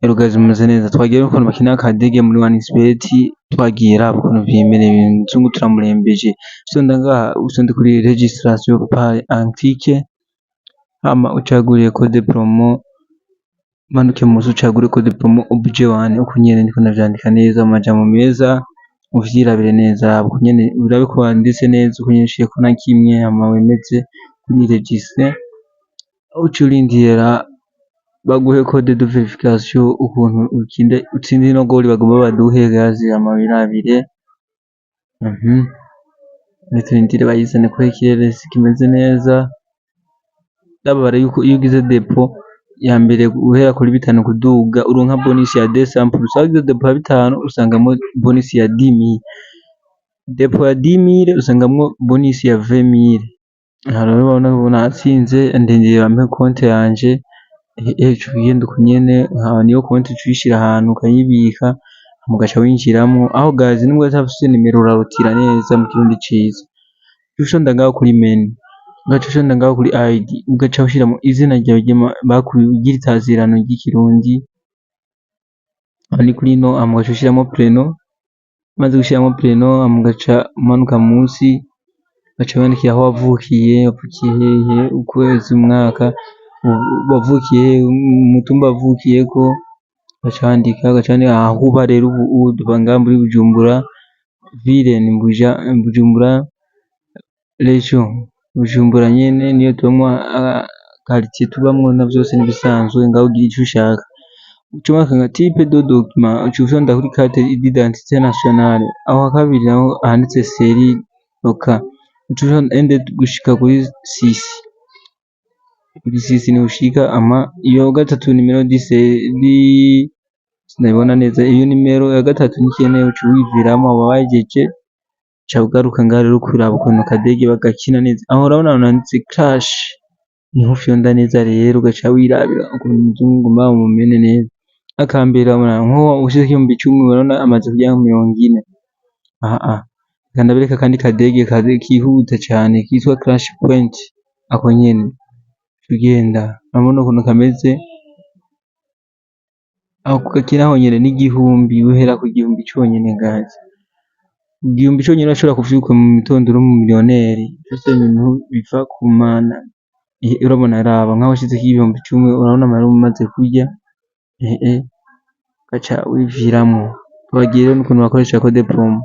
Erugazi mumeze neza, twagiye ukuntu bakina akadege muri 1xBet. Twagiye raba ukuntu vyimereye, umuzungu turamurembeje. Fyonda ngaha, usonde kuri registration par un clic, hama ucaguriye code promo, manuke musi ucagure code promo obj1. Uko nyene ndiko ndavyandika neza mu majambo meza, uvyirabire neza uko nyene, urabe ko wanditse neza uko nyene, ushireko na kimwe, hama wemeze kuri registre. Uce urindira baguhe code de verification, ukuntu ukinde utsinde ino goli bagomba baduhe gazi, hama wirabire. Niturindire bayizane kubera ikirere kimeze neza. Ndababara yuko iyo ugize dépôt ya mbere guhera kuri 5 kuduga, uronka bonus ya 200%. Wagize dépôt ya 5, usangamwo bonus ya 10,000. Dépôt ya 10,000, usangamwo bonus ya 20,000. Aha rero urabona ko natsinze, ndindiriye bampe konte yanje. Ejo ugenda uko nyene, niyo konte uca uyishira ahantu ukayibika, mugaca winjiramwo aho gazi. Nubwo atafise nimero, urarutira neza mu Kirundi ciza. Uca ngaho kuri menu, ugaca ushonda ngaho kuri ID, ugaca ushiramwo izina ryawe ry'itazirano ry'Ikirundi. Aho ni kuri no, hama ugaca ushiramwo prénom. Umaze gushiramwo prénom, hama ugaca umanuka munsi, ugaca wandikira aho wavukiye, wavukiye hehe, ukwezi, umwaka wavukiye hehe, umutumba wavukiyeko, ugaca wandika. Ugaca wandika aho uba. Rero ubu tuba ngaha muri Bujumbura, ville ni Bujumbura, région Bujumbura nyene niyo tubamwo, quartier tubamwo na vyose nibisanzwe. Ngaho ugira ico ushaka, uca wandika nka type de document, uca ufyonda kuri carte d'identité nationale. Aho kabiri naho handitse série loka, uca ufyonda ende gushika kuri six, kuri six niho ushika. Ama iyo gatatu numéro de série sinabibona neza, iyo nimero ya gatatu ntikenewe, uca wiviramwo, uba wahejeje. Uca ugaruka ngaha rero kuraba ukuntu akadege bagakina neza. Aho urabona ahantu handitse cash, niho ufyonda neza. Rero ugaca wirabira ukuntu umuzungu bamumene neza. Akambere urabona nko ushizeko 10,000, urabona amaze kurya 40. Aha reka ndabereke akandi kadege kihuta cane kitwa Crash Point. Ako nyene ugenda urabona ukuntu kameze. Aho kugakina honyene n'1,000, uhera ku 1,000 conyene ngazi. 1,000 conyene urashobora kuvyuka mu gitondo uri umu millionnaire. Vyose ibintu biva ku Mana. Urabona, raba nkaho washizeko 10,000, urabona amahera umaze kurya, ugaca wiviramwo. Twagiye rero n'ukuntu bakoresha code promo.